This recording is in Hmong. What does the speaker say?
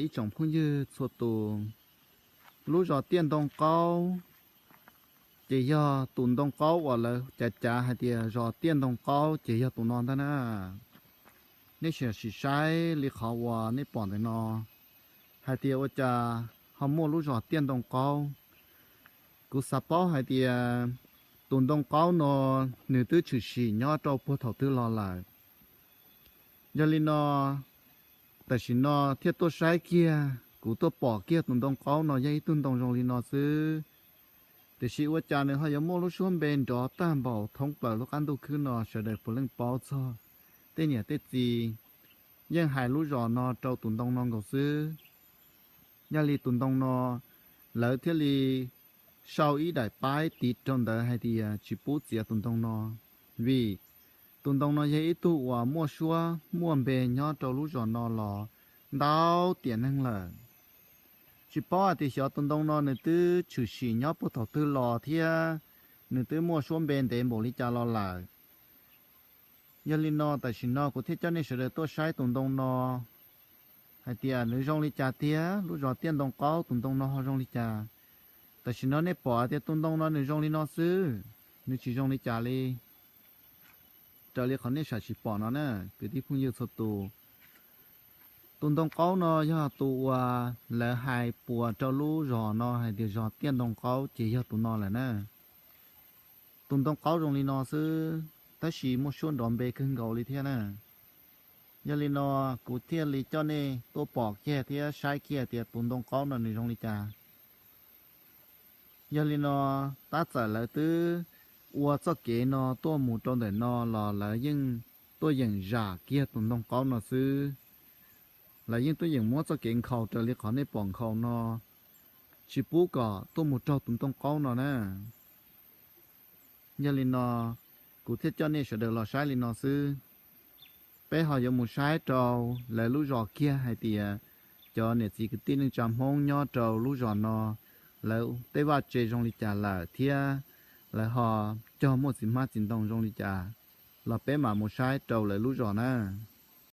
Ib tsoom phooj ywg txhua tus, lub zos Tiaj Ntoo Qaub ces yog tus ntoo qaub uas lawv cav cav hais tias zos Tiaj Ntoo Qaub ces yog tus no ntag na. Nej sim saib li qhov uas nej pom ntawm no, hais tias ua cas ho muaj lub zos Tiaj Ntoo Qaub. Kuv xav paub hais tias tus ntoo qaub no nws twb tshwm sim nyob rau puag thaum twg los lawm. Yog li no, tam sim no thiaj tuaj saib kiag, kuv tuaj pom kiag tus ntoo qaub no yog ib tug ntoo zoo li no xwb. Tiam sis ua cas nws ho yuav muaj lub suab npe nrov tag npaum thoob plaws lub qab ntuj khwb no sawv daws puav leej paub txog. Tej niam tej txiv yeej hais lub zos no rau tus ntoo no nkaus xwb. Yog li tus ntoo no lawv thiaj li sau ib daim paib tiv rau ntawd hais tias tsis pub txiav tus ntoo no, vim tus ntoo no yog ib tug uas muaj suab muaj npe nyob rau lub zos no los ntau tiam neeg lawm. Tsis paub hais tias xyov tus ntoo no nws twb tshwm sim nyob puag thaum twg los thiab nws twb muaj suab npe ntev npaum li cas los lawm. Yog li no tam sim no kuv thiaj coj nej sawv daws tuaj saib tus ntoo no hais tias nws zoo li cas tiag, lub zos Tiaj Ntoo Qaub tus ntoo no ho zoo li cas. Tam sim no nej pom tias tus ntoo no nws zoo li no xwb, nws tsis zoo li cas li. Raws li qhov nej sam sim pom no na, kwv tij phooj ywg txhua tus, tus ntoo qaub no yog tus uas lawv hais puas rau lub zos no hais tias zos Tiaj Ntoo Qaub ces yog tus no lawm na. Tus ntoo qaub zoo li no xwb, tab sis muaj suab nrov npe kawg nkaus li thiab na. Yog li no kuv thiaj li coj nej tuaj pom kiag thiab saib kiag tias tus ntoo qaub no nws zoo li cas. Yog li no, tab txawm lawv twb ua txoj kev no tuaj mus rau ntawm no los lawv yeej tuaj yeem zam kiag tus ntoo qaub no xwb. Lawv yeej tuaj yeem muab txoj kev nkhaus raws li qhov nej pom nkhaus no, tsis pub kom tuaj mus raug tus ntoo qaub no na. Yog li no, kuv thiaj coj nej sawv daws los saib li no xwb. Peb ho yuav mus saib rau lawv lub zos kiag hais tias cov niam txiv kwv tij neej tsa Hmoob nyob rau lub zos no, lawv tej vaj tse zoo li cas lawm thiab lawv ho cog muaj txiv hmab txiv ntoo zoo li cas, los peb mam mus saib rau lawv lub zos na.